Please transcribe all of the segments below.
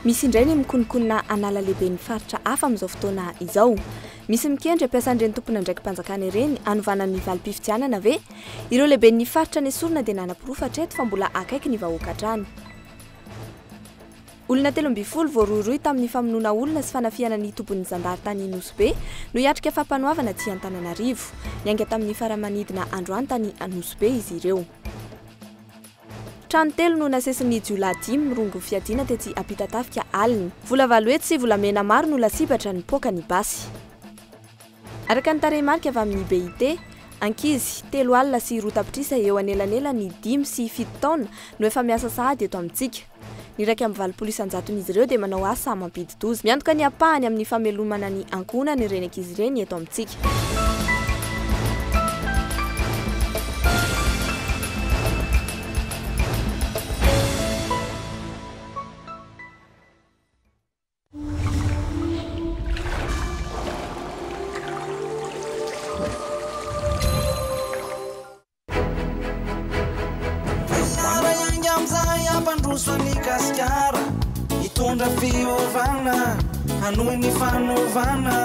Misy indray ny mikononkonona hanala lehiben'ny faritra hafa amin'izao fotoana izao. Misy mikendry hampiasa an'ireny tompon'andraiki-panjakana ireny hanovana ny valim-pifidianana ve? Ireo lehiben'ny faritra nesorina dia nanaporofo hatreto fa mbola akaiky ny vahoaka hatrany. Olona 13 voarohirohy tamin'ny famonoana olona sy fanafihana ny tobin'ny zandary tany Nosy Be no hiatrika fampanoavana aty Antananarivo. Niainga tamin'ny faramanidina androany tany Nosy Be izy ireo. Trano telo no nasesin'ny jiolahy dimy mirongo fiadiana tetsy Ampitatafika alina. Vola 800 sy volamena maro no lasibatra nipoaka ny basy. Araka ny tarehimarika avy amin'ny BIT, ankizy 2 tapitrisa eo anelanelan'ny 5 sy 7 taona no efa miasa sahady eto amintsika. Ny 81 isan-jaton'izy ireo dia manao asa mampidi-doza. Miantoka ny ampahany amin'ny famelomana ny ankohonana ireny ankizy ireny eto amintsika. Miara-hiainga amin'izay hampandroso an'i Gasikara, hitondra fiovana, hanohy ny fanovana.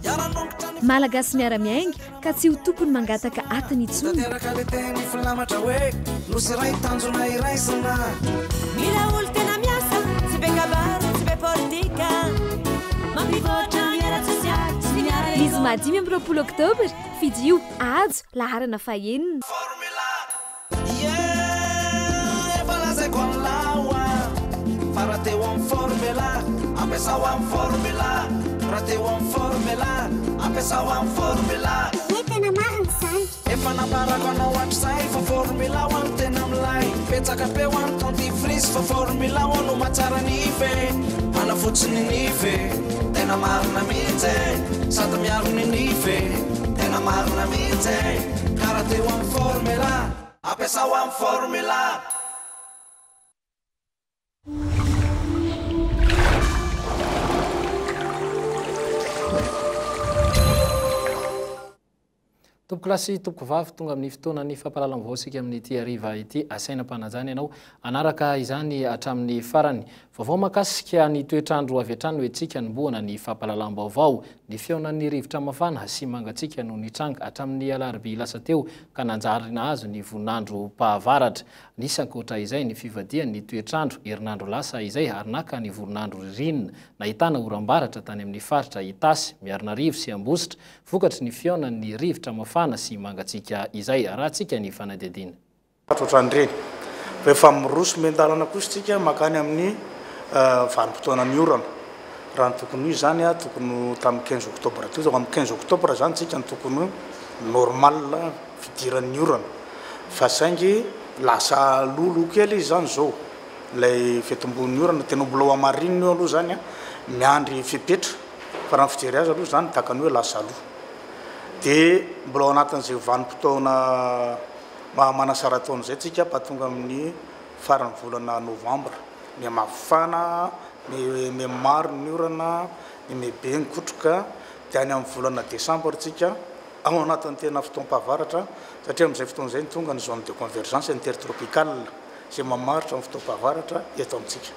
Hiara-nongotra ny Malagasy miara-miainga ka tsy ho tompony mangataka atiny intsony. Tanteraka le teny filamatra hoe nosy iray, tanjona iraisana. Mila olo tena miasa, tsy be kabary, tsy be politika, mampivoatra ny ara-tsosialy sy ny ara Ny zoma 25 oktobra, fidio Hajo, laharana fahenina. Formula Ie, efa lazaiko aminao fa raha teo amin'ny formula, ampiasao amin'ny formula. Raha teo amin'ny formula, ampiasao amin'ny formula. Ie, tena marina izany. Efa namparako anao hatrizay fa formula ho any tena milay. Petsaka be ho any dentifrice fa formula ho no mahatsara nify, manafotsy ny nify. Tena marina mihitsy, sady miaro ny nify. Tena marina mihitsy, ka raha teo amin'ny formula, ampiasao amin'ny formula. Tompoko lahy sy tompoko vavy, tonga amin'ny fotoana ny fampahalalam-vaovao isika amin'ity hariva ity. Asaina mpanajana ianao hanaraka izany hatramin'ny farany. Vaovao mahakasika ny toetr'andro avy hatrany no entintsika hanombohana ny fampahalalam-baovao. Ny fihaonan'ny rivotra mafana sy mangatsiaka no nitranga hatramin'ny alarobia lasa teo ka nanjary nahazo ny voninandro mpahavaratra. Nisy ankoatra izay ny fivadihan'ny toetr'andro herinandro lasa izay ary naka ny voninandro ririnina nahitana oram-baratra tany amin'ny faritra Itasy, Miarinarivo sy Ambositra vokatry ny fihaonan'ny rivotra mafana sy mangatsiaka izay. Arahantsika ny fanadihadiana. Ohatran'ireny fa efa miroso miandalana kosa tsika makany amin'ny vanim-potoana ny orana. Raha ny tokony ho izy zany a, tokony tamin'ny 15 octobre teo zao, amin'ny 15 octobre zany tsika ny tokony normal fidiran'ny orana, fa saingy lasa alohaloha kely izy zany zao ilay fitombon'ny orana. Tena mbola ho hamarinina io aloha zany a, miandry fepetra, fa raha ny fijery azy aloha zany tahaka ny hoe lasa aloha. Dia mbola ao anatin'izay vanim-potoana manasara-taona izay tsika mba tonga amin'ny faran'ny volana novambra. Mihamafana, mihamaro ny orana, mihabe ny kotroka, dia any amin'ny volana desambra tsika ao anatin'ny tena fotoam-pahavaratra, satria amin'izay fotoana izay no tonga ny zone de convergence intertropicale izay mamaritra ny fotoam-pahavaratra eto amintsika.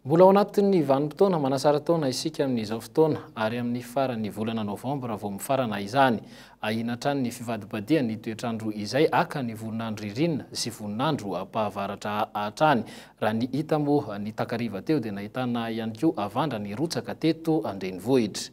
Mbola ao anatin'ny vanim-potoana manasara-taona isika amin'izao fotoana ary amin'ny faran'ny volana novambra vao mifarana izany. Ahiana hatrany ny fivadibadihan'ny toetr'andro izay aka ny voninandro ririnina sy voninandro mpahavaratra hatrany. Raha ny hita moa ny takariva teo dia nahitana ihany koa avandra nirotsaka teto an-drenivohitra.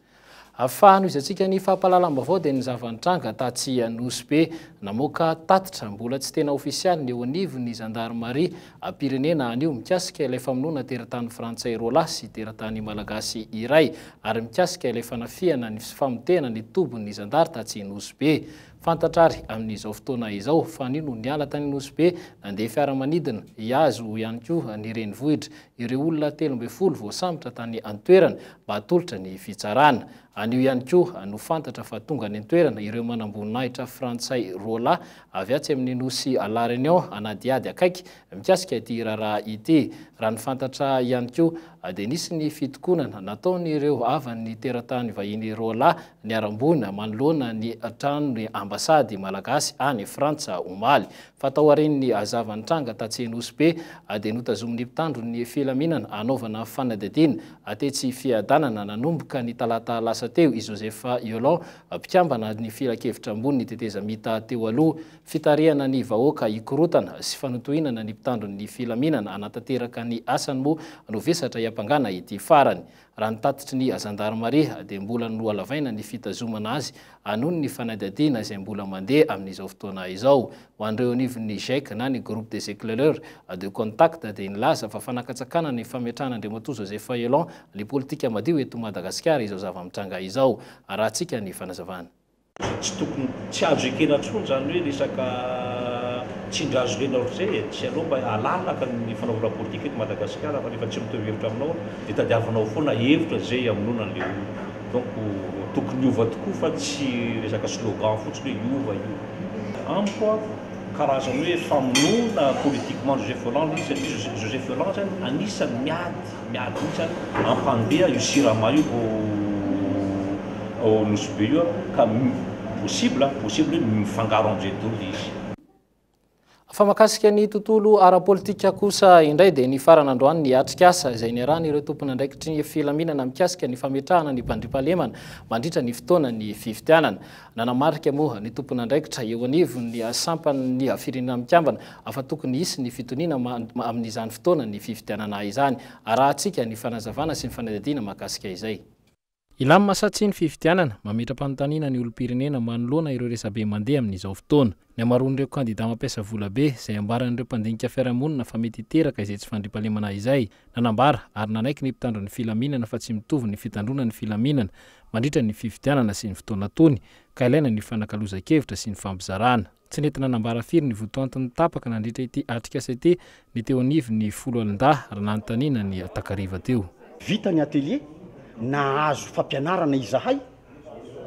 Ahafahano izantsika ny fampahalalam-baovao dia ny zava-nitranga tatsy Nosy Be. Namoaka tatitra mbola tsy tena ofisialy ny eo anivon'ny zandarmaria pirenena anio mikasika ilay famonoana teratany frantsay roa lahy sy teratany malagasy iray ary mikasika ilay fanafihana ny famotehana ny tobin'ny zandary tatsy Nosy Be. Fantatra ary amin'izao fotoana izao fa anio no niala tany Nosy Be nandeha fiaramanidina hihazo ihany koa ny renivohitra ireo olona 13 voasambotra tany an-toerana mba hatolotra ny fitsarana. Anio ihany koa no fantatra fa tonga any an-toerana ireo manamboninahitra frantsay roa. roalahy avy atsy amin'ny nosy La Réunion hanadihady akaiky mikasika ity raharaha ity. Raha ny fantatra ihany koa dia nisy ny fitokonana nataon'ireo havan'ny teratany vahiny roalahy niharam-boina manoloana ny tranon'ny ambasady malagasy any Frantsa omaly. Fa taorian'ny zava-nitranga tatsy Nosy Be dia notazomin'ny mpitandro ny filaminana hanaovana fanadihadiana tetsy Fiadanana nanomboka ny talata lasa teo i Joseph Yolon, mpikambana ny filankevitra ambonin'ny tetezamita teo aloha. Fitarihana ny vahoaka hikorontana sy fanotohinana ny mpitandro ny filaminana hanatanteraka ny asany moa no vesatra hiampangana ity farany. Raha ny tatitry ny zandarimaria dia mbola nohalavaina ny fitazomana azy noho ny fanadihadiana izay mbola mandeha amin'izao fotoana izao. Ho an'ireo anivon'ny GEC na ny Groupe des Eclaireurs de Contact dia nilaza fa fanakatsakana ny fametrahan'Andriamatoa Joseph Yolon ny politika madio eto Madagasikara izao zava-mitranga izao. Arahantsika ny fanazavana. Tsy tokony, tsy azo ekena intsony izany hoe resaka tsindry hazo lena ohatr'izay e! Tsy aleo mba halalaka ny fanaovana politika eto Madagasikara fa rehefa tsy mitovy hevitra aminao dia tadiavinao foana hevitra izay hamonoana an'ilay olona. Donc tokony hiova tokoa fa tsy resaka slogan fotsiny hoe hiova io. Amiko a, karazany hoe famonoana politiquement Joseph Hollande izy satria Joseph Hollande zany anisan'ny miady, miady mihitsy zany hampandeha io Sirama io ao Nosy Be io ka possible, possible hoe mifangaro amin'izay daholo ilay izy. Fa mahakasika ny tontolo ara-politika kosa indray dia nifarana androany ny atrikasa izay niarahan'ireo tompon'andraikitry ny filaminana mikasika ny fametrahana ny fandriampahalemana mandritra ny fotoanan'ny fifidianana. Nanamarika moa ny tompon'andraikitra eo anivon'ny sampan'ny Firenena Mikambana fa tokony hisy ny fitoniana amin'izany fotoanan'ny fifidianana izany. Arahantsika ny fanazavana sy ny fanadihadiana mahakasika izay. Hilamina sa tsia ny fifidianana? Mametra-panontaniana ny olom-pirenena manoloana ireo resabe mandeha amin'izao fotoana. Ny hamaroan'ireo kandidà mampiasa vola be, izay ambaran'ireo mpandinika fiarahamonina fa mety hiteraka izay tsy fandriampahalemana izay. Nanambara ary nanaiky ny mpitandro ny filaminana fa tsy mitovy ny fitandroana ny filaminana mandritra ny fifidianana sy ny fotoana tony, ka ilaina ny fanakalozan-kevitra sy ny fampizarana. Tsy nety nanambara firy ny votoantony tapaka nandritra ity atrikasa ity ny teo anivon'ny foloalindahy raha nanontaniana ny takariva teo. Vita ny atelier, nahazo fampianarana izahay,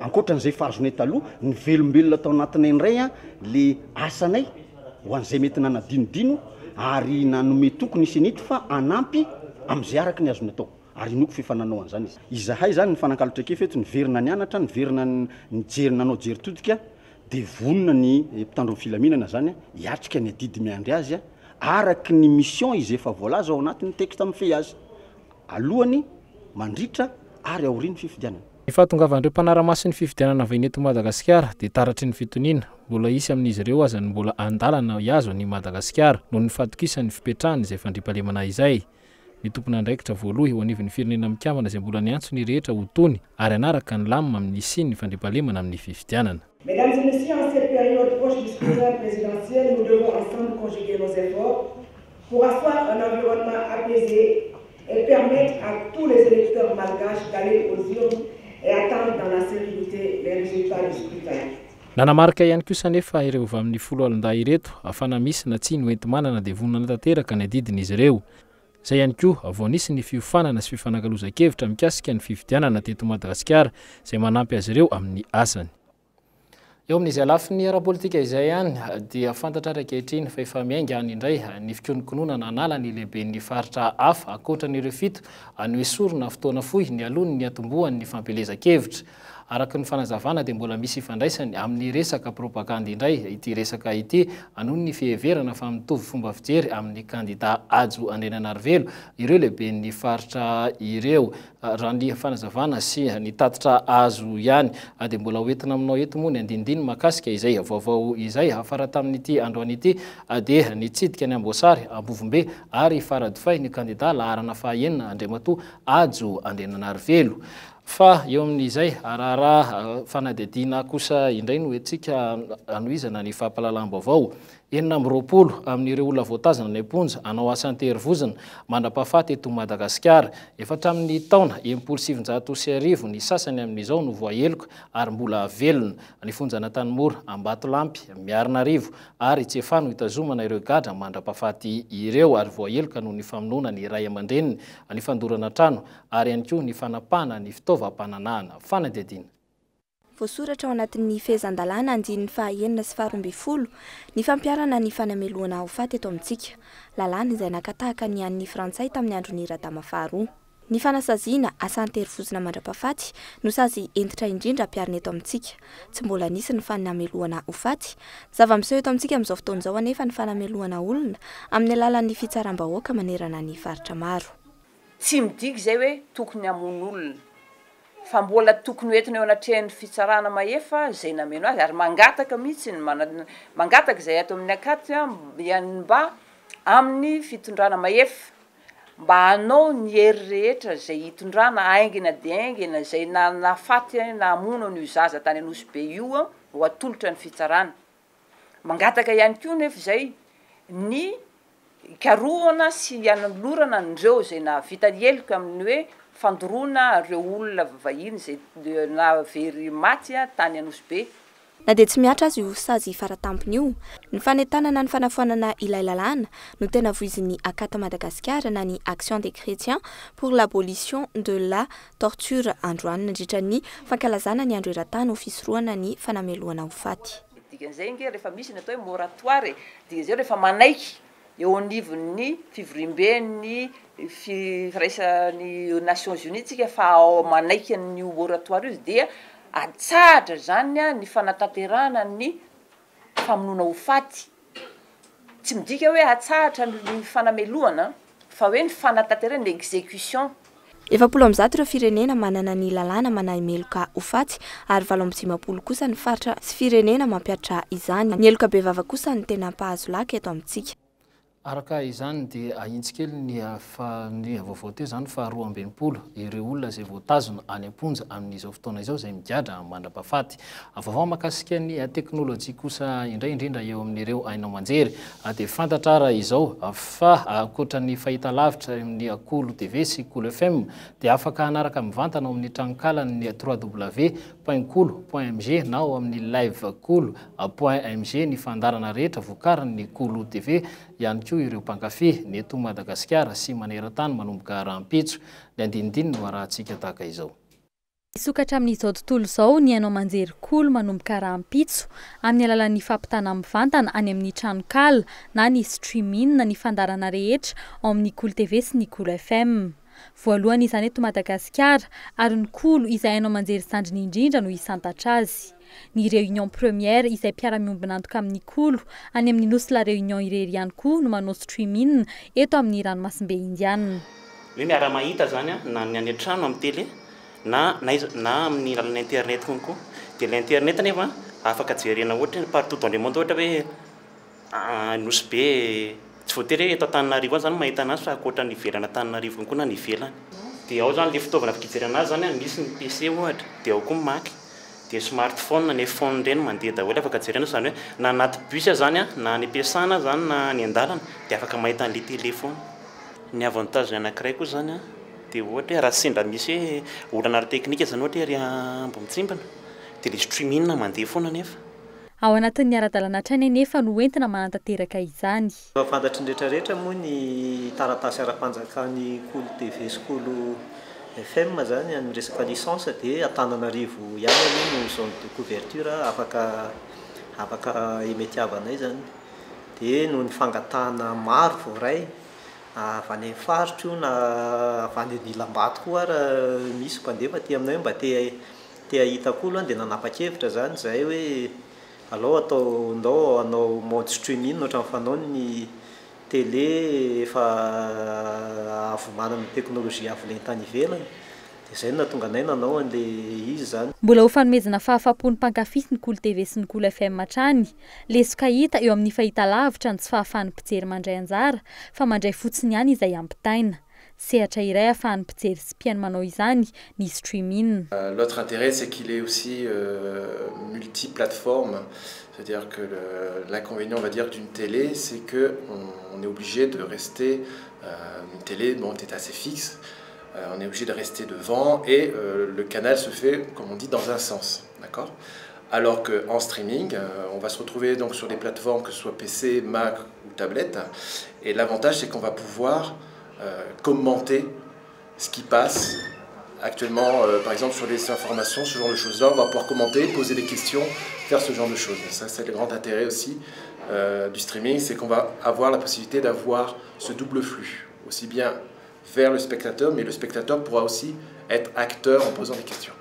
ankoatran'izay efa azonay taloha, nivelombelona tao anatinay indray le asanay ho an'izay mety nanadinodino ary nanome toky ny Cenit fa hanampy amin'izay araka ny azony atao ary inoako fa efa nanao an'izany izy. Izahay izany nifanakalo traikefa eto, niverina nianatra, niverina nijery nanao jery todika dia vonona ny mpitandro ny filaminana zany hiatrika ny adidy miandry azy araka ny mission izay efa voalaza ao anatin'ny texte mifehy azy alohany, mandritra ary aorian'ny fifidianana. Ny fahatongavan'ireo mpanara-maso ny fifidianana vahiny eto Madagasikara dia taratry ny fitoniana. Mbola hisy amin'izy ireo aza no mbola an-dalana hihazo an'i Madagasikara noho ny fahatokisan'ny fipetrahany izay fandriampahalemana izay. Ny tompon'andraikitra voaloha eo anivon'ny Firenena Mikambana izay mbola niantso ny rehetra ho tony ary hanaraka ny lamina amin'ny hisian'ny fandriampahalemana amin'ny fifidianana. Mesdames et messieurs, en cette période proche du scrutin présidentiel, nous devons ensemble conjuguer nos efforts pour asseoir un environnement apaisé et permettre à tous les électeurs malgaches d'aller aux urnes et attendre dans la sérénité les résultats du scrutin. Nanamarika ihany kosa anefa ireo avy amin'ny foloalindahy ireto fa na misy na tsia ny hoenti-manana dia vonona hanatanteraka ny adidiny izy ireo. Izay ihany koa vao nisy ny fiofanana sy fifanakalozan-kevitra mikasika ny fifidianana teto Madagasikara izay manampy azy ireo amin'ny asany. Eo amin'izay lafiny ara-politika izay ihany dia fantatra ary ankehitriny fa efa miainga any indray ny fikonokononana hanala ny lehiben'ny faritra hafa ankoatran'ireo fito noesorina fotoana fohy nialoha ny niatombohan'ny fampielezan-kevitra. Araka ny fanazavana dia mbola misy ifandraisany amin'ny resaka propagandy indray ity resaka ity noho ny fiheverana fa mitovy fomba fijery amin'ny kandida Hajo Andriananarivelo ireo lehiben'ny faritra ireo. Raha ny fanazavana sy ny tatitra azo ihany dia mbola hoentina aminao eto moa ny andinindiny mahakasika izay vaovao izay. Fara tamin'ity androany ity dia nitsidika ny Amboasary, Ambovombe ary Faradofay ny kandida laharana fahaenina Andriamatoa Hajo Andriananarivelo. Fa eo amin'izay raharaha fanadihadiana kosa indray no entintsika hanohizana ny fampahalalam-baovao. 26 amin'ireo olona voatazona any am-ponja hanao asa an-terivozona mandra-pahafaty eto Madagasikara. Efa hatramin'ny taona 1960 ny sasany amin'izao no voaheloka ary mbola velona. Ny fonjan'Antanimora, Ambatolampy, Miarinarivo ary Tsiafahy no hitazomana ireo gadra mandra-pahafaty ireo ary voaheloka noho ny famonoana ny ray aman-dreniny, ny fandorana trano ary ihany koa ny fanapahana ny fitaovam-pananahana. Fanadihadiana. Voasoratra ao anatin'ny fehezan-dalàna andininy faha-6 sy faha-12 ny fampiharana ny fanamelohana ho faty eto amintsika. Lalàna izay naka tahaka ny an'ny Frantsay tamin'ny andron'i Radama faharoa. Ny fanasaziana asa an-terivozona mandra-pahafaty no sazy hentitra indrindra ampiharina eto amintsika. Tsy mbola nisy ny fanamelohana ho faty. Zava-miseho eto amintsika amin'izao fotoana izao anefa ny fanamelohana olona amin'ny alalan'ny fitsaram-bahoaka manerana ny faritra maro. Tsy midika izay hoe tokony hamono olona, fa mbola tokony ho entina eo anatrehan'ny fitsarana mahefa izay nameno azy, ary mangataka mihitsy ny mangataka izay ato amin'ny ACAT mba amin'ny fitondrana mahefa mba hanao ny hery rehetra izay hitondrana haingana dia haingana izay nahafaty nahamono an'io zaza tany Anosibe io ho atolotra ny fitsarana. Mangataka ihany koa nefa izay ny hikarohana sy hanolorana an'ireo izay nahavita ny heloka amin'ny hoe fandoroana ireo olona vahiny izay nahavery maty tany Anosibe. Na dia tsy mihatra aza io sazy faratampony io, ny fanentanana ny fanafoanana ilay lalàna no tena voizin'ny ACAT Madagasikara na ny Action des Chrétiens pour l'Abolition de la Torture androany nandritra ny fankalazana ny andro eran-tany ho fisorohana ny fanamelohana ho faty. Dikan'izay ange rehefa misy ny atao hoe moratoire e, dikan'izay rehefa manaiky eo anivon'ny fivoriamben'ny firaisan'ny Nations Unies tsika fa ao manaiky an'io moratoire io dia atsahatra zany ny fanatanterahana ny famonoana ho faty. Tsy midika hoe atsahatra ny fanamelohana fa hoe ny fanatanterahana, ny exécution. 140 ireo firenena manana ny lalàna manameloka ho faty ary 58 kosa ny faritra sy firenena mampihatra izany. Ny heloka bevava kosa no tena mpahazo laka eto amintsika. Araka izany dia ahintsy kely ny fa ny vaovao teo izany fa 62 ireo olona izay voatazona any am-ponja amin'izao fotoana izao izay migadra mandra-pahafaty. Vaovao mahakasika ny teknolojia kosa indray indrindra eo amin'ireo haino aman-jery dia fantatra ara izao fa ankoatra ny fahitalavitra amin'ny Kolo TV sy Kolo FM dia afaka hanaraka mivantana ao amin'ny tranonkalan'ny www point kolo point mg na ao amin'ny live kolo point mg ny fandaharana rehetra vokarin'ny Kolo TV ihany koa ireo mpankafy ny eto Madagasikara sy maneran-tany manomboka rahampitso. Ny andinindininy no arahantsika tahaka izao. Hisokatra amin'izao tontolo izao ny haino aman-jery Kolo manomboka rahampitso amin'ny alalan'ny fampitana mivantana any amin'ny tranonkala na ny streaming ny fandaharana rehetra ao amin'ny Kolo TV sy ny Kolo FM. Voalohany izany eto Madagasikara ary ny Kolo izay haino aman-jery zandriny indrindra no hisantatra azy. Ny Réunion Première izay mpiara-miombon'antoka amin'ny Kolo any amin'ny Nosy La Réunion irery ihany koa no manao streaming eto amin'ny ranomasimbe Indiana. Hoe miara-mahita izany na ny any an-trano amin'ny télé na n'aiza na amin'ny alalan'ny internet konko. Dia ilay internet nefa afaka jerena ohatra hoe partout dans le monde ohatra hoe Nosy Be, tsy voatery hoe eto Antananarivo any izany mahita anazy fa ankoatra ny ivelan'Antananarivo konko na any ivelany. Dia ao izany ilay fitaovana afaka hijerena anazy izany an, misy ny PC ohatra, dia ao koa ny Mac, dia smartphone, ny iPhone ireny mandeha daholo afaka jerena, izany hoe na anaty bus izany an, na any am-piasana izany na any an-dalana dia afaka mahita an'ilay télé foana. Ny avantage-ny anankiray koa izany an, dia ohatra hoe raha sendra misy hoe olana ara-teknika izany ohatra hoe ery Ambohimitsimbina, dia ilay streaming mandeha foana anefa. Ao anatin'ny ara-dalàna hatrany anefa no entina manatanteraka izany. Efa fantatry ny rehetrarehetra moa ny taratasy ara-panjakan'ny Kolo TV sy Kolo FM izany amin'ny resaka licence dia Antananarivo ihany aloha no zone de couverture afaka afaka emetiavanay izany. Dia noho ny fangatahana maro voaray avy any amin'ny faritra io na avy any Anilambato koa ary misy mpandefa aty aminay hoe mba te Te hahita kolo an dia nanapa-kevitra zany zahay hoe alao atao ndao hanao mode streaming ohatran'ny fanaony ny télé efa avo manana technologie avo lenta any ivelany dia zay no nahatonga anay nanao an'le izy zany. Mbola ho fanomezana fahafapo ny mpankafy ny Kolo TV sy ny Kolo FM hatrany. Lesoka hita eo amin'ny fahitalavitra ny tsy fahafahan'ny mpijery mandray anjara fa mandray fotsiny ihany izay ampitaina. Sehatra iray ahafahan'ny mpijery sy mpihaino manao izany ny streaming. L'autre intérêt c'est qu'il est aussi multi-plateforme, c'est-à-dire que l'inconvénient on va dire d'une télé c'est que on est obligé de rester, une télé bon est assez fixe, on est obligé de rester devant et le canal se fait comme on dit dans un sens, d'accord? Alors qu'en streaming, on va se retrouver donc sur des plateformes que ce soit PC, Mac ou tablette, et l'avantage c'est qu'on va pouvoir commenter ce qui passe Actuellement, par exemple, sur les informations, ce genre de choses-là, on va pouvoir commenter, poser des questions, faire ce genre de choses. Et ça, c'est le grand intérêt aussi du streaming, c'est qu'on va avoir la possibilité d'avoir ce double flux, aussi bien vers le spectateur, mais le spectateur pourra aussi être acteur en posant des questions.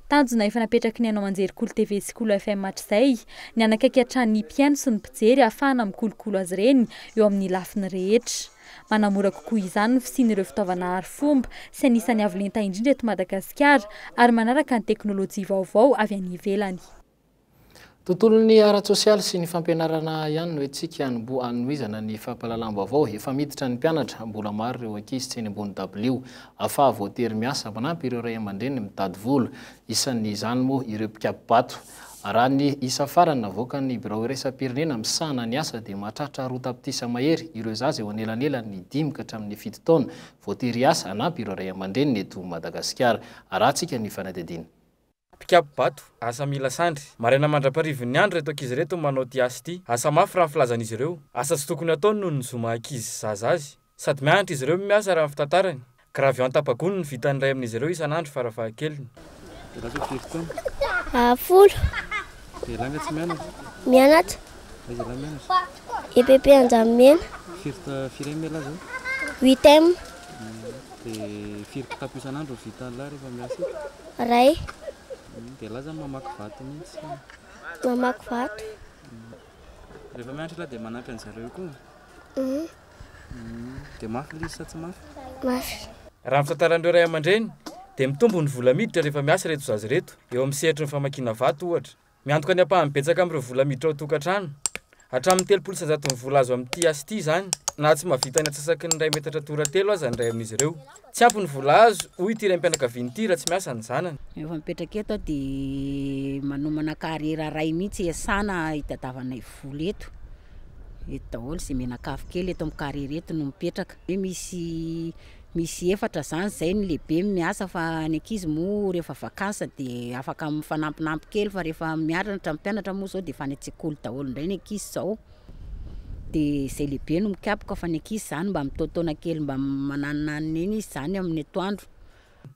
Tanjona efa napetraky ny haino aman-jery Kolo TV sy Kolo FM hatrizay ny hanakaiky hatrany ny mpihaino sy ny mpijery ahafahana mikolokolo azy ireny eo amin'ny lafiny rehetra. Manamora kokoa izany ny fisian'ireo fitaovana arifomba sy anisan'ny avo lenta indrindra eto Madagasikara ary manaraka ny teknolojia vaovao avy any ivelany. Tontolon'ny ara-tsosialy sy ny fampianarana ihany no entintsika hanohizana ny fampahalalam-baovao. Efa miditra ny mpianatra, mbola maro ireo ankizy tsy eny ambony dabilio fa voatery miasa manampy ireo ray aman-dreniny mitady vola. Isan'izany moa ireo mpikapo-bato. Raha ny isa farany navoakan'ny birao iraisam-pirenena misahana ny asa dia mahatratra 2 tapitrisa mahery ireo zaza eo anelanelan'ny 5 ka hatramin'ny 7 taona voatery hiasa hanampy ireo ray aman-dreniny eto Madagasikara. Arahantsika ny fanadihadiana. Mpikapo-bato, asa mila sandry. Maraina mandra-parivin'ny andro ireto ankizy ireto no manao ity asa ity. Asa mafy raha ny filazan'izy ireo. Asa tsy tokony hataony noho ny zo maha ankizy zaza azy. Sady mianatra izy ireo no miasa raha ny fitantarany. Gravion tapa-gony no vitan'ny iray amin'izy ireo isan'andro farafahakeliny. Ialahy firy taona? 10. Dia ialahy nga tsy mianatra? Mianatra. Aiza ialahy mianatra? EPP Anjamena. Firy firy M ialahy zao? Huit M. Dia firy kitapo isan'andro no vitan'ilahy rehefa miasa eto? Ray. Dia ialahy zany mamaky vato mihitsy sa? Mamaky vato. Rehefa mianatra ialahy dia manampy an-jareo koa? Dia mafy ilay izy sa tsy mafy? Mafy. Raha ny fitantaran'ireo ray aman-dreny dia mitombo ny vola miditra rehefa miasa ireto zaza ireto, eo amin'ny sehatry ny famakiana vato ohatra. Miantoka ny ampahany betsaka amin'ireo vola miditra ao an-tokantrano. Hatramin'ny 30% ny vola azo amin'ity asa ity izany, na tsy mahavita ny antsasaky ny iray metatra toratelo aza ny iray amin'izy ireo. Tsy ampy ny vola azo, hoy ity raim-pianakaviana ity, raha tsy miasa ny zanany. Rehefa mipetraka eto aho dia manomana carrière iray mihitsy iasana hitadiavanay vola eto. Eto daholo izay mianakavy kely eto amin'ny carrière eto no mipetraka. Hoe misy Misy efatra zany zay ny lehibe miasa fa ny ankizy moa rehefa vacances de afaka mifanampinampy kely fa rehefa mianatra ny mpianatra moa zao de efa any an-tsekoly daholo indray ny ankizy zao de zay lehibe no mikapoka fa ny ankizy zany mba mitaontaona kely mba mananonanona eny izy zany amin'ny atoandro.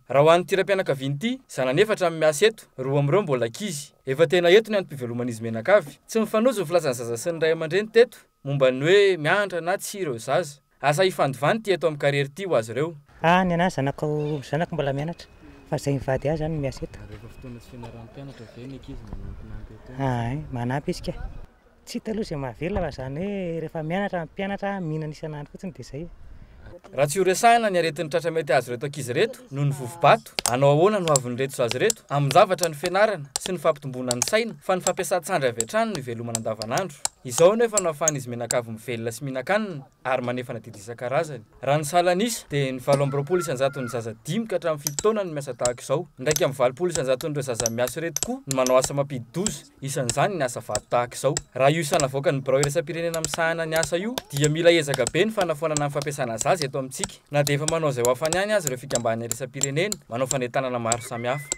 Raha ho an'ity raim-pianakaviana ity, zanany efatra no miasa eto, roa amin'ireo mbola ankizy. Efa tena eto ny antom-piveloman'izy mianakavy. Tsy mifanojo ny filazan'ny zaza sy ny ray aman-dreny teto momba ny hoe mianatra na tsia ireo zaza. Asa ifandovany ity eto amin'ny carrière ity ho azy ireo. Ah ny anahy zanako zanako mbola mianatra fa zay mivady ahy zany no miasa eto. Rehefa fotoana tsy fianaran'ny mpianatra ve ny ankizy manampinampy eto? Hay, manampy izy ka. Tsy hita aloha izay mahavelona fa zany hoe rehefa mianatra ny mpianatra mihinana isan'andro fotsiny dia zay. Raha tsy horesahina ny aretin'ny tratra mety hahazo ireto ankizy ireto noho ny vovo-bato, hanao ahoana no hahavin'ireto zaza ireto? Amin-javatra ny fianarana sy ny fampitomboana ny saina fa ny fampiasan-tsandry avy hatrany no ivelomana andavanandro. Izao anefa no ahafahan'izy mianakavy mivelona sy mihinan-kanina ary manefa ny adidy isan-karazany. Raha ny salan'isa, dia ny 28 isan-jaton'ny zaza 5 ka hatramin'ny 7 taona no miasa tahaka izao. 81 isan-jaton'ireo zaza miasa ireto koa no manao asa mampidi-doza, isan'izany ny asa vato tahaka izao. Raha io isa navoakan'ny Birao iraisam-pirenena misahana ny asa io, dia mila ezaka be ny fanafoanana ny fampiasana zaza eto amintsika, na dia efa manao izay ho afany ihany aza ireo fikambanana iraisam-pirenena manao fanentanana maro samihafa.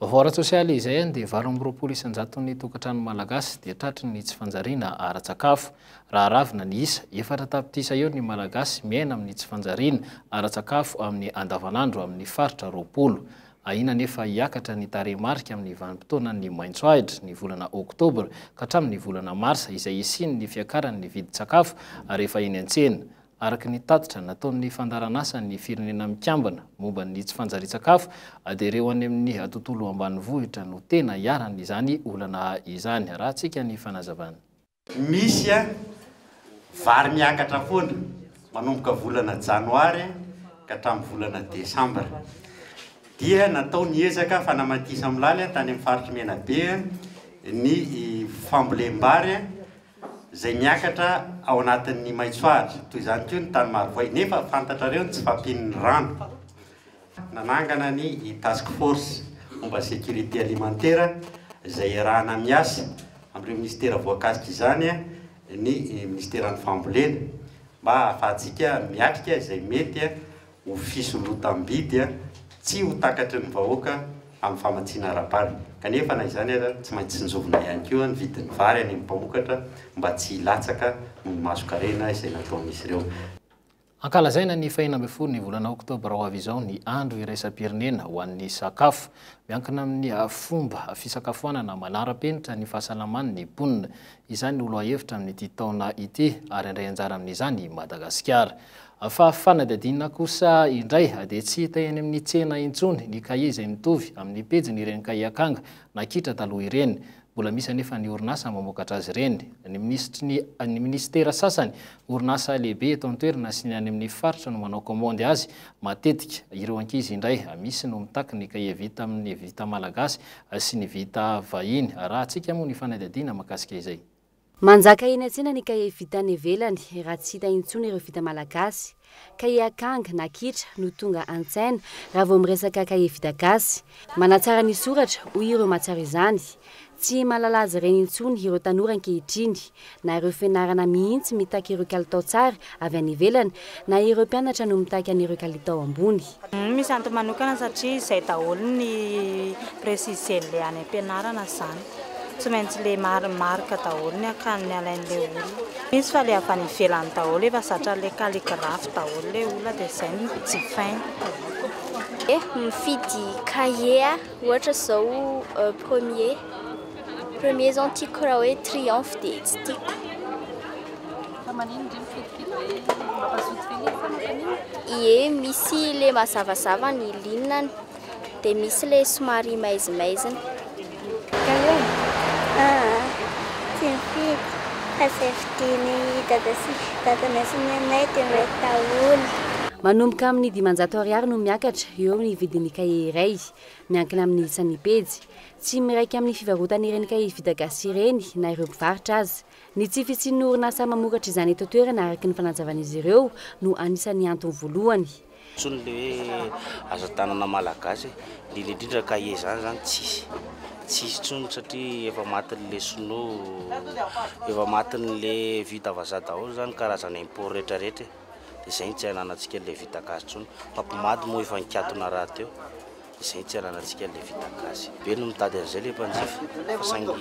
Vaovao ara-tsosialy izay dia 28 isan-jaton'ny tokantrano malagasy dia tratry ny tsy fanjariana ara-tsakafo. Raha aravina ny isa, 4 tapitrisa eo ny malagasy miaina amin'ny tsy fanjariana ara-tsakafo amin'ny andavanandro amin'ny faritra 20. Ahiana anefa hiakatra ny tarehimarika amin'ny vanim-potoanan'ny maitso ahitra, ny volana oktobra ka hatramin'ny volana marsa, izay hisian'ny fiakaran'ny vidin-tsakafo rehefa eny an-tsena. Araka ny tatitra nataon'ny fandaharanasan'ny Firenena Mikambana momba ny tsy fanjarian-tsakafo dia ireo any amin'ny tontolo ambanivohitra no tena iharan'izany olana izany. Arahantsika ny fanazavana. Misy vary miakatra foana manomboka volana janoary ka hatramin'ny volana desambra. Dia natao ny ezaka fanamatisa-milaly tany amin'ny faritr'i Menabe ny fambolem-bary izay miakatra ao anatin'ny maitso ahitra, toy izany koa ny tany Marovoay, nefa fantatrareo ny tsy fahampian'ny rano. Nanangana ny task force momba ny sécurité alimentaire izay iarahana miasa amin'ireo minisitera voakasika izany ny minisiteran'ny fambolena mba hahafahantsika miatrika izay mety ho fisondrotam-bidy tsy ho takatry ny vahoaka amin'ny famatsiana ara-bary. Kanefa na izany aza, tsy maintsy tsinjovina ihany koa ny vidin'ny vary any amin'ny mpamokatra mba tsy hilatsaka noho ny mason-karena izay nataon'izy ireo. Ankalazaina ny fahenina ambin'ny folo ny volana oktobra ho avy izao ny andro iraisam-pirenena ho an'ny sakafo. Miankina amin'ny fomba fisakafoanana manara-penitra ny fahasalaman'ny mponina. Izany no lohahevitra amin'ity taona ity ary handray anjara amin'izany i Madagasikara. Fa fanadihadiana kosa indray dia tsy hita eny amin'ny tsena intsony ny kahie izay mitovy amin'ny pejin'ireny kahie akanga na kitra taloha ireny. Mbola misy anefa ny orinasa mamokatra azy ireny. Ny minisitry ny ny minisitera sasany, orinasa lehibe eto an-toerana sy ny any amin'ny faritra no manao kaomandy azy matetika. Ireo ankizy indray, misy no mitaky ny kahie vita amin'ny vita malagasy sy ny vita vahiny. Arahantsika moa ny fanadihadiana mahakasika izay. Manjaka eny an-tsena ny kahie vita any ivelany raha tsy hita intsony ireo vita malagasy. Kahie akanga na kitra no tonga an-tsaina raha vao miresaka kahie vita gasy. Manatsara ny soratra, hoy ireo mahatsiaro izany. Tsy mahalala azy ireny intsony ireo tanora ankehitriny. Na ireo fianarana mihitsy mitaky ireo kalitao tsara avy any ivelany, na ireo mpianatra no mitaky an'ireo kalitao ambony. Misy antony manokana satria izay daholo ny préciser-n'ilay any am-pianarana izany. Tsy maintsy ilay marque daholo ny akan'ny alain'ilay olona. Misy fa ilay avy any ivelany daholo efa zatra an'ilay calligraphe daholo ilay olona dia izay no jifainy. Eh, mifidy cahier aho, ohatra izao premier, premier izao no tiako raha hoe triomphe dia tsy tiako. Fa manino ndry mifidifidy hoe mampazoto ve ilay izy sa mampaninona? Ie, misy le mazavazava ny ligne-ny, dia misy le somary maizimaizina. Cahier? Aa, tsy mifidy fa izay vidian'i dada sy dadanay sy nenay dia mety daholo. Manomboka amin'ny 500 ariary no miakatra eo ny vidin'ny kahie iray, miankina amin'ny isan'ny pejy. Tsy miraika amin'ny fivarotana ireny kahie vita gasy ireny na ireo mpivarotra aza. Ny tsy fisian'ny orinasa mamokatra izany eto an-toerana araka ny fanazavan'izy ireo no anisan'ny antony voalohany. Intsony le hoe asa tanana malagasy e, indrindra indrindra cahier zany zany tsisy, tsisy intsony satria efa matin'le sinoa, efa matin'le vita vazaha daholo zany karazana import rehetra rehetra e, de zay no tsy ananantsika le vita gasy intsony, fa pomady moa efa nikatona rahateo. Izay tsy ananantsika ilay vita gasy. Be no mitady an'izay ilay mpanjifa fa saingy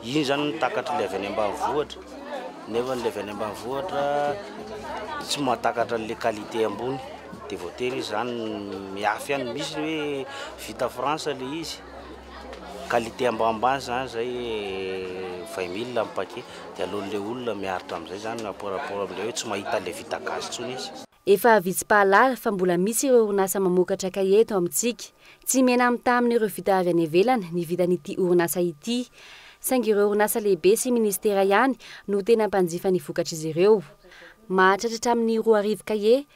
iny izany no takatr'ilay avy any ambanivohitra nefa ilay avy any ambanivohitra tsy mahatakatra an'ilay qualité ambony dia voatery izy izany mihafy ihany. Misy ny hoe vita France ilay izy, qualité ambanimbany izany izay 20 mille ny paquet dia aleon'ilay olona miaritra amin'izay izany par rapport amin'ilay hoe tsy mahita an'ilay vita gasy intsony izy. Efa vitsy mpahalala fa mbola misy ireo orinasa mamokatra kahie eto amintsika. Tsy mihena mitaha amin'ireo vita avy any ivelany ny vitan'ity orinasa ity. Saingy ireo orinasa lehibe sy minisitera ihany no tena mpanjifa ny vokatr'izy ireo. Mahatratra hatramin'ny 2000 kahie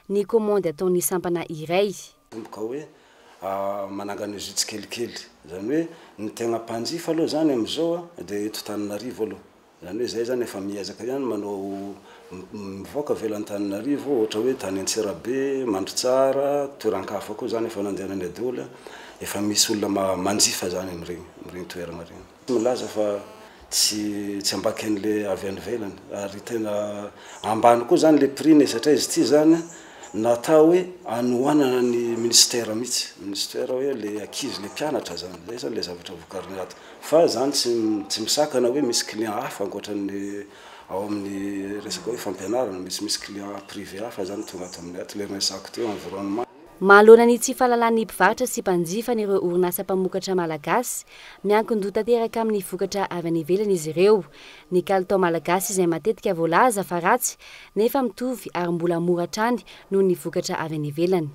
ny kaomandy ataon'ny sampana iray. Manomboka hoe manangana izy io tsikelikely. Izany hoe ny tegna mpanjifa aloha izany amin'izao dia eto Antananarivo aloha. Izany hoe izay izany efa miezaka ihany manao mivoaka avy ela Antananarivo, ohatra hoe tany Antsirabe, Mandritsara, toeran-kafa koa izany efa nandehananay daholo, efa misy olona manjifa izany amin'ireny amin'ireny toerana ireny. Tsy milaza fa tsy tsy ambakin'le avy any ivelany ary tena ambany koa izany le prix-ny satria izy ity izany natao hoe anohanana ny ministère mihitsy, ministère hoe le ankizy, le mpianatra izany, izay izany le zavatra vokarinay ato. Fa zany tsy tsy misakana hoe misy client hafa ankoatran'ny ao amin'ny resaka hoe fampianarana, misy misy client privé hafa zany tonga ato aminay ato, le resako teo environnement. Manoloana ny tsy fahalalan'ny mpivarotra sy mpanjifa an'ireo orinasa mpamokatra malagasy, miankin-doha tanteraka amin'ny vokatra avy any ivelany izy ireo. Ny kalitao malagasy izay matetika voalaza fa ratsy nefa mitovy ary mbola mora hatrany noho ny vokatra avy any ivelany.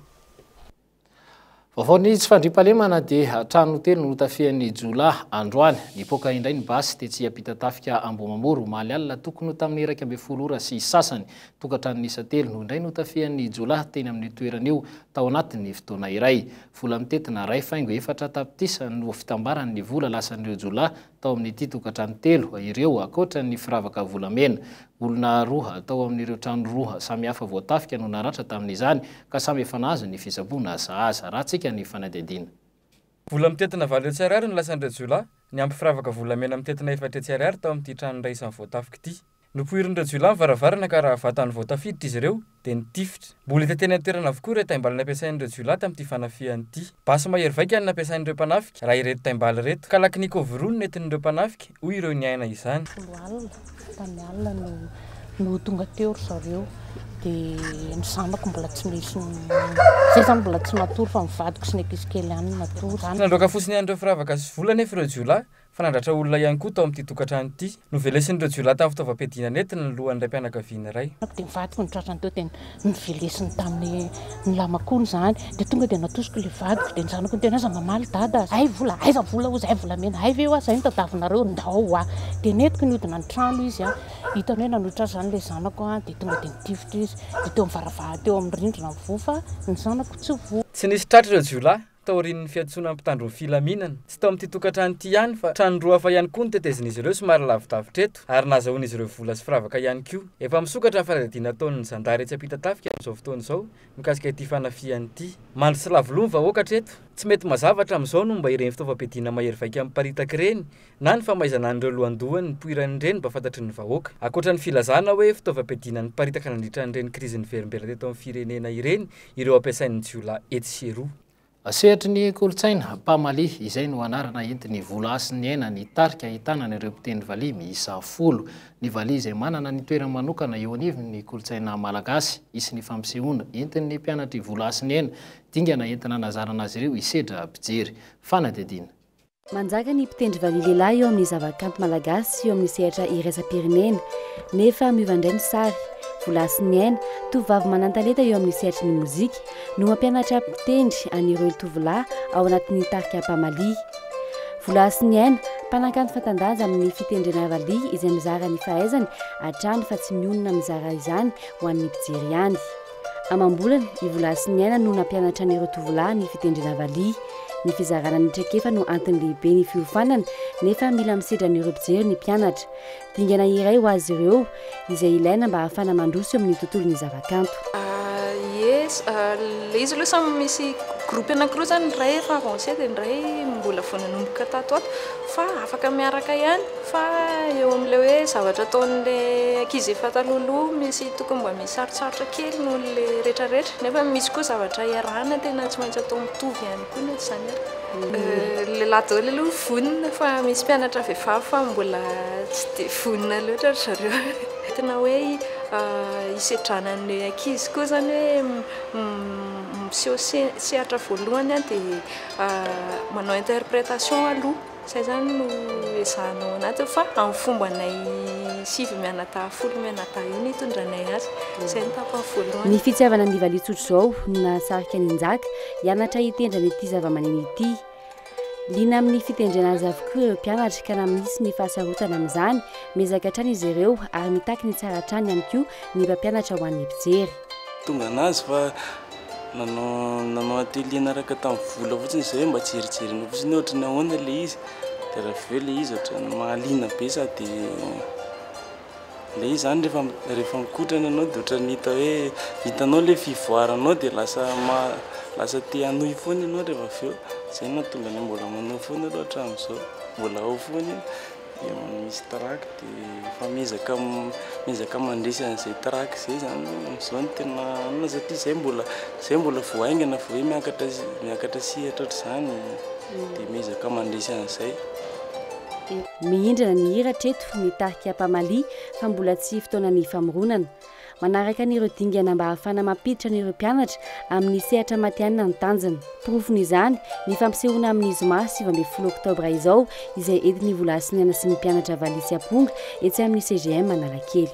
Vaovao ny tsy fandriampahalemana dia trano telo no notafihan'ny jiolahy androany. Nipoaka indray ny basy tetsy Ampitatafika Ambohimamory omaly alina tokony ho tamin'ny 11 ora sy sasany. Tokantrano miisa telo no indray notafihan'ny jiolahy teny amin'io toerana io tao anatin'ny fotoana iray. Vola mitentina 1,4 tapitrisa no fitambaran'ny vola lasan'ireo jiolahy tao amin'ity tokantrano telo ireo ankoatra ny firavaka volamena. Olona roa tao amin'ireo trano roa samihafa voatafika no naratra tamin'izany ka samy efa nahazo ny fitsaboana sahaza. Ratsika ny fanadihadiana. Vola mitentina 800 ariary no lasan'ireo jiolahy, niampy firavaka volamena mitentina 400 ariary tao amin'ity trano iray isan'ny voatafika ity. Nopoirin'ireo jiolahy ny varavarana ka raha vatany vao tafiditra izy ireo dia nitifitra. Mbola hita teny an-toerana avokoa ireo taimbala nampiasain'ireo jiolahy tamin'ity fanafihana ity. Basy mahery vaika no nampiasain'ireo mpanafika raha ireto taimbala ireto. Kalachnikov roa no nentin'ireo mpanafika, hoy ireo niaina izany. Folo alina, tamin'ny alina no no tonga teo ry zareo. Dia ny zanako mbola tsy nisy, zay zany mbola tsy natory fa ny vadiko sy ny ankizy kely ihany no natory. Tsy nandroaka fotsiny an'ireo firavaka sy vola anefa ireo jiolahy fa nandratra olona ihany koa tao amin'ity tokantrano ity. Novelesin'ireo jiolahy tamin'ny fitaovam-piadiana nentiny ny lohan'ny raim-pianakaviana iray. Dia ny vadiko no tratrany teo dia novelesiny tamin'ny ny lamakony izany. Dia tonga dia natosiko ilay vadiko dia ny zanako niteny aza mamaly dada, hay vola, aiza vola hozy, hay volamena, hay ve hoa izay no tadiavinareo, ndao hoa. Dia nentiko nihodina ny trano izy an. Hitany hoe nanohitra azy izany ilay zanako an, dia tonga dia nitifitra izy. Dia teo amin'ny varavara, teo amin'ny rindrina ny voa fa ny zanako tsy voa. Tsy nisy tratra ireo jiolahy, taorian'ny fiantsoana ny mpitandro ny filaminana. Tsy tao amin'ity tokantrano ity ihany fa trano roa hafa ihany koa notetezin'izy ireo somary lavidavitra eto ary nahazahoan'izy ireo vola sy firavaka ihany koa. Efa misokatra ny fanadihadiana ataon'ny zandary etsy Ampitatafika amin'izao fotoana izao mikasika ity fanafihana ity. Mandry sy lavo loha ny vahoaka hatreto. Tsy mety mazava hatramin'izao ny momba ireny fitaovam-piadiana mahery vaika miparitaka ireny na ny famaizana an'ireo lohandohany nipoiran'ireny mba fantatry ny vahoaka. Ankoatra ny filazana hoe fitaovam-piadiana niparitaka nandritra an'ireny krizy niverimberina teto amin'ny firenena ireny ireo ampiasain'ny jiolahy etsy sy eroa. Sehatry ny kolontsaina, Mpamali, izay no anarana entin'i Volahasin'ny Aina ny tarika ahitana ireo mpitendry valiha miisa folo. Ny valiha izay manana ny toerany manokana eo anivon'ny kolontsaina malagasy. Hisy ny fampisehoana entin'ny mpianatr'i Volahasin'ny Aina, dingana entina hanazarana azy ireo hisedra mpijery. Fanadihadiana. Manjaka ny mpitendry valiha lehilahy eo amin'ny zavakanto malagasy sy eo amin'ny sehatra iraisam-pirenena. Nefa miova indray ny sary. Volahasin'ny Aina, tovovavy manan-talenta eo amin'ny sehatry ny mozika, no mampianatra mpitendry an'ireo tovolahy ao anatin'ny tarika Mpamaliha. Volahasin'ny Aina, mpanakanto fanta-daza amin'ny fitendrena valiha izay mizara ny fahaizany hatrany fa tsy mionona mizara izany ho an'ny mpijery ihany. Amam-bolana, i Volahasin'ny Aina no nampianatra an'ireo tovolahy ny fitendrena valiha. Ny fizarana ny traikefa no antony lehibe ny fiofanana, nefa mila misedra an'ireo mpijery ny mpianatra. Dingana iray ho azy ireo, izay ilaina mba hahafahana mandroso eo amin'ny tontolon'ny zavakanto. Ie, ilay izy aloha samy misy groupe anankiroa izany, ny iray efa avancé dia ny iray mbola vao nanomboka tato ho ato, fa afaka miaraka ihany. Fa eo amin'ilay hoe zavatra ataon'ilay ankizy efa talohaloha misy tokony mba misy sarotsarotra kely noho ilay rehetrarehetra nefa misy koa zavatra iarahana tena tsy maintsy atao mitovy ihany koa na tsy izany ary. Lehilahy daholo aloha vonona fa misy mpianatra vehivavy fa mbola tsy dia vonona loatra ry zareo. Tena hoe hisedrana ny ankizy koa izany hoe miseho sehatra voalohany dia manao interprétation aloha. Izay izany no ezahana ao anatiny fa amin'ny fombanay 9 mianadahy 10 mianadahy io no itondranay azy. Izay no tapany voalohany. Ny fitiavana ny valiha tsotr'izao no nahasarika an'i Njaka hianatra hitendry an'ity zavamaneno ity. Liana amin'ny fitendrena azy avokoa ireo mpianatra ka na misy ny fahasarotana amin'izany, miezaka hatrany izy ireo ary mitaky ny tsara hatrany ihany koa ny mpampianatra ho an'ny mpijery. Tonga anazy fa Nanao nanao atelier niaraka tamin'ny vola fotsiny izay hoe mba jerijerena fotsiny hoe ohatran'ny ahoana ilay izy. Dia raha avy eo ilay izy ohatran'ny mahaliana be sady ilay izy izany rehefa rehefa mikotrana ianao dia ohatran'ny hita hoe hitanao ilay fivoaranao dia lasa ma- lasa te hanohy foana ianao rehefa avy eo. Izay no nahatonga anay mbola manao foana aloha hatramin'izao, mbola ao foana io. Dia misy trac dia efa miezaka miezaka mandresy an'izay trac izay zany amin'izao no tena anona satria izay mbola izay mbola vao haingana vao hoe miakatra miakatra sehatra ohatr'izany dia miezaka mandresy an'izay. Mihindrana ny hira hatreto ny tarika Mpamaliha fa mbola tsy fotoanan'ny famoronana. Manaraka an'ireo dingana mba hahafahana mampiditra an'ireo mpianatra amin'ny sehatra matihanina ny tanjona. Porofon'izany ny fampisehoana amin'ny zoma 19 oktobra izao izay entin'i Volahasiniaina sy ny mpianatra valiha sy amponga etsy amin'ny CGM Analakely.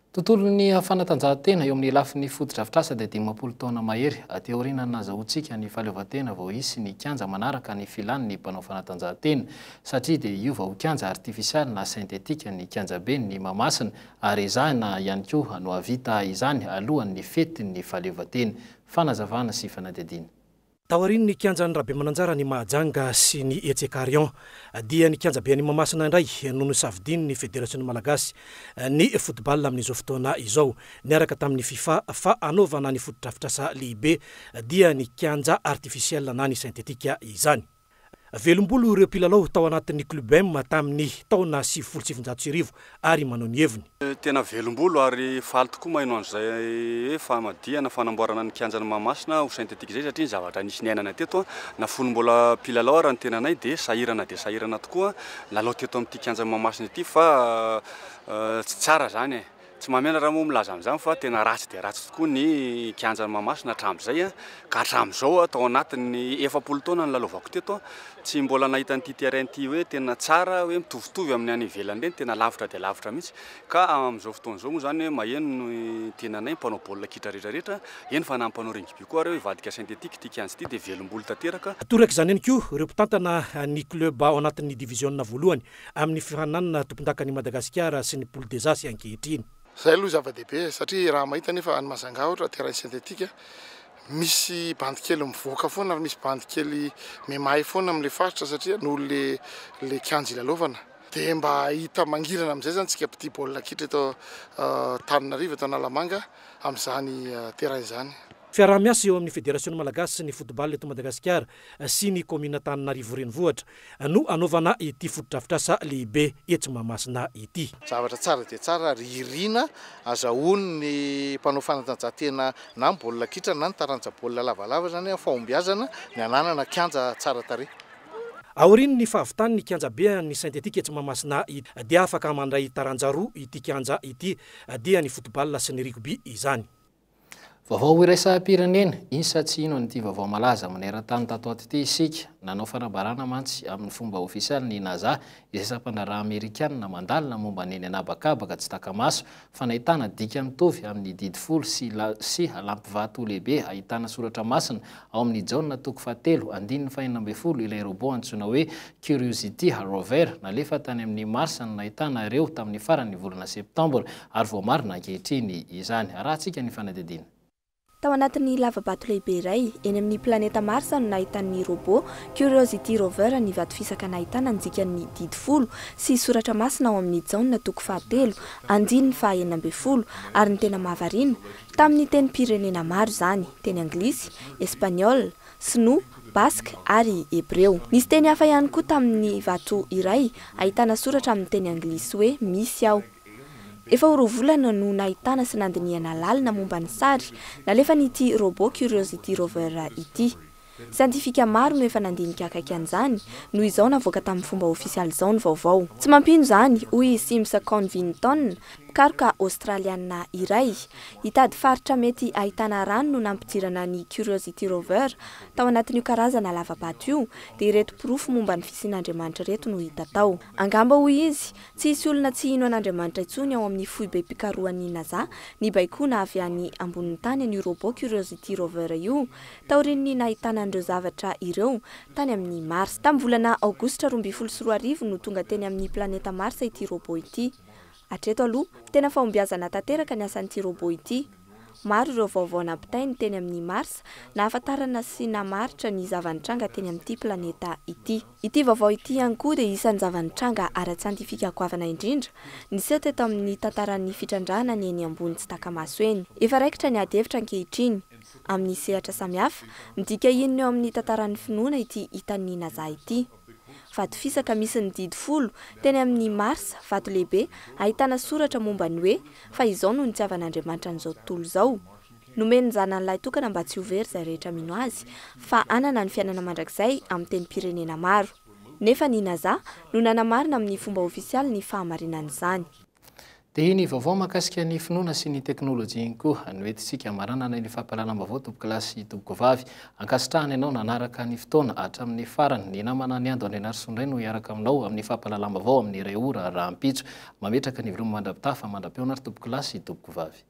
Tontolon'ny fanatanjahantena eo amin'ny lafiny fotodrafitrasa dia 50 taona mahery aty aoriana ny nahazahoantsika ny fahaleovantena vao hisy ny kianja manaraka ny filan'ny mpanao fanatanjahantena satria dia hiova ho kianja artifisialy na sentetika ny kianjaben'ny Mahamasina ary ezahina ihany koa no hahavita izany alohan'ny fetin'ny fahaleovantena. Fanazavana sy fanadihadiana. Taorian'ny kianjan'i Rabemananjara any Mahajanga sy ny etsy Carion dia ny kianjabe any Mahamasina indray no nosafidian'ny Federasiona Malagasy ny football amin'izao fotoana izao niaraka tamin'ny Fifa fa hanaovana ny fotodrafitrasa lehibe dia ny kianja artificiel na ny synthétique izany. Velombolo ireo mpilalao tao anatin'ny Club M tamin'ny taona 1990 ary manao ny heviny. Tena velombolo ary faly tokoa maheno an'izay hoe famadihana, fanamboarana ny kianjan'i Mahamasina ho synthétique izay satria ny zavatra nisy niainana teto na fony mbola mpilalao ara ny tenanay dia sahirana dia sahirana tokoa lalao teto amin'ity kianjan'i Mahamasina ity fa tsy tsara izany e. Tsy mahamenatra moa milaza an'izany fa tena ratsy dia ratsy tokoa ny kianjan'i Mahamasina hatramin'izay ka hatramin'izao tao anatin'ny 40 taona nilalaovako teto tsy mbola nahita an'ity terrain ity hoe tena tsara hoe mitovitovy amin'ny any ivelany ireny, tena lavitra dia lavitra mihitsy ka amin'izao fotoana izao moa izany hoe maheno ny tenanay mpanao baolina kitra rehetra rehetra, eny fa na ny mpanao rugby koa ary hoe hivadika synthétique ity kianja ity dia velom-bolo tanteraka. Toraka izany ihany koa ireo mpitantana ny club ao anatin'ny diviziona voalohany amin'ny fifaninanana tompondakan'i Madagasikara sy ny Poule des As ankehitriny. Zay aloha zava-dehibe satria raha mahita nefa any Majunga ohatra terrain synthétique misy bandy kely mivoaka foana ary misy bandy kely mimahay foana amin'ilay faritra satria noho le le kianja ilalaovana. Dia mba hita mangirana amin'izay zany tsika mpitia baolina kitra eto Antananarivo eto Analamanga amin'izany terrain izany. Fiaraha-miasa eo amin'ny Federasiona Malagasy ny Football eto Madagasikara sy ny Kaominina Antananarivo Renivohitra no hanaovana ity fotodrafitrasa lehibe etsy Mahamasina ity. Zavatra tsara dia tsara ary irina azahoan'ny mpanao fanatanjahantena na ny baolina kitra na ny taranja baolina lavalava izany fahombiazana ny hananana kianja tsara tarehy. Aorian'ny fahavitan'ny kianjabe an'ny Synthétique etsy Mahamasina dia afaka mandray taranja roa ity kianja ity dia ny football sy ny rugby izany. Vaovao iraisam-pirenena, Insa tsy hino an'ity vaovao malaza maneran-tany tato ato ity isika. Nanao fanambarana mantsy amin'ny fomba ofisialy ny NASA, izay sampan-draharaha amerikanina mandalina momba ny eny an'habakabaka tsy taka-maso, fa nahitana dika mitovy amin'ny Didy Folo sy sy lampivato lehibe ahitana soratra masina ao amin'ny Jaona toko fahatelo andininy fahenina ambin'ny folo ilay robot antsoina hoe Curiosity Rover nalefa tany amin'ny Mars no nahitana ireo tamin'ny faran'ny volana septambra ary voamarina ankehitriny izany. Arahantsika ny fanadihadiana. Tao anatin'ny lava-bato lehibe iray eny amin'ny planeta Mars no nahitan'ny robot Curiosity Rover ny vato fisaka nahitana ny dikan'ny Didy Folo sy soratra masina ao amin'ny Jaona toko fahatelo andininy faha-16 ary ny tena mahavariana, tamin'ny tenim-pirenena maro izany, teny anglisy, espaniola, sinoa, baska ary hebreo. Nisy teny hafa ihany koa tamin'ny vato iray ahitana soratra amin'ny teny anglisy hoe Misy aho. Efa ho 2 volana no nahitana sy nandinihana lalina momba ny sary nalefan'ity robot Curiosity Rover ity. Siantifika maro no efa nandinika akaiky an'izany no izao navoaka tamin'ny fomba ofisialy izao ny vaovao. Tsy mampino izany, hoy i Sims Convington, mpikaroka aostraliana iray. Hitady faritra mety ahitana rano no nampidirana ny Curiosity Rover tao anatin'io karazana lava-bato io, dia ireto porofo momba ny fisian'Andriamanitra ireto no hita tao. Angamba, hoy izy, tsy hisy olona tsy hino an'Andriamanitra intsony ao amin'ny foibem-pikarohan'ny NASA nibaikoana avy any ambonin'ny tany an'io robot Curiosity Rover io, taorian'ny nahitana an'ireo zavatra ireo tany amin'ny Mars. Tamin'ny volana aogositra 2012 no tonga teny amin'ny planeta Mars ity robot ity. Hatreto aloha, tena fahombiazana tanteraka ny asan'ity robot ity. Maro ireo vaovao nampitainy teny amin'ny Mars nahafantarana sy namaritra ny zava-nitranga teny amin'ity planeta ity. Ity vaovao ity ihany koa dia isan'ny zava-nitranga ara-tsiantifika goavana indrindra niseho teto amin'ny tantaran'ny fitrandrahana ny eny ambony tsy taka-maso eny. Efa raikitra ny ady hevitra ankehitriny, amin'ny sehatra samihafa, midika inona eo amin'ny tantaran'ny finoana ity hitan'ny NASA ity. Vato fisaka misy ny Didy Folo, teny amin'ny Mars, vato lehibe ahitana soratra momba ny hoe fa izao no nitiavan'Andriamanitra an'izao tontolo izao. Nomeny ny Zanany lahitokana mba tsy ho very izay rehetra mino Azy, fa hanana ny fiainana mandrakizay amin'ny tenim-pirenena maro. Nefa ny NASA no nanamarina amin'ny fomba ofisialy ny fahamarinan'izany. Dia ny vaovao mahakasika ny finoana sy ny teknolojia ihany koa no entintsika hamaranana ny fampahalalam-baovao tompokolahy sy tompokovavy. Ankasitrahana ianao nanaraka ny fotoana hatramin'ny farany. Ny namana Niando Andrianarisoa indray no hiaraka aminao amin'ny fampahalalam-baovao amin'ny iray ora rahampitso. Mametraka ny veloma mandra-pitafa mandra-pihaona ary tompokolahy sy tompokovavy.